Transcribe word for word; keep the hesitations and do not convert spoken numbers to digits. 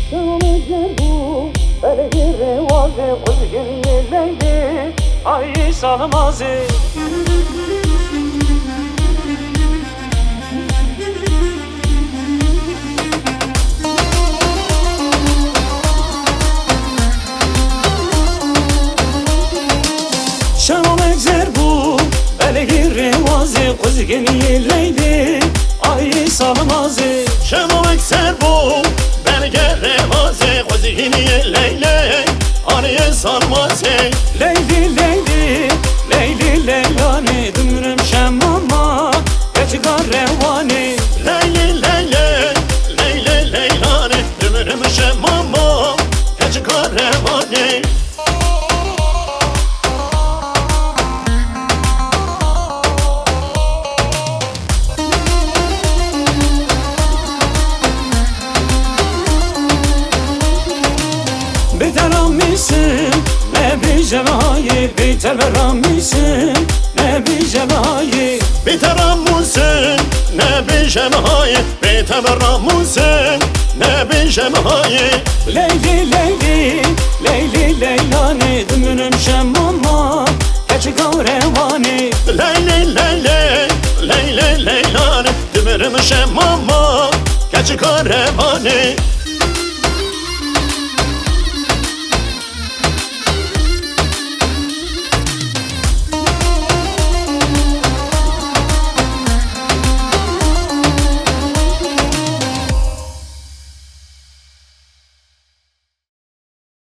Şeronek zer bû, belê rêwazê xwizgin yê Leylê, ayê salmazê. Şeronek zer bû, belê rêwazê xwizgin yê Leylê, ayê salmazê. Şeronek zer bû, belê rêwazê xwizgin yê Leylê, ayê salmazê. Leylê, Leylê, Leylê, Leylanê, dimirim şemama, keçika rewanê. Leylê, Leylê, Leylê, Leylanê, dimirim şemama, keçika rewanê. Bêtera mîsin, nebêje vahayê, bêtera mîsin, nebêje vahayê. Bêtera mûsin, nebêje vahayê, bêtera mûsin, nebêje vahayê. Leylê, Leylê, Leylê, Leylanê, dimirim şemama, keçika rewanê. Leylê, Leylê, Leylê, Leylanê, dimirim şemama, keçika rewanê.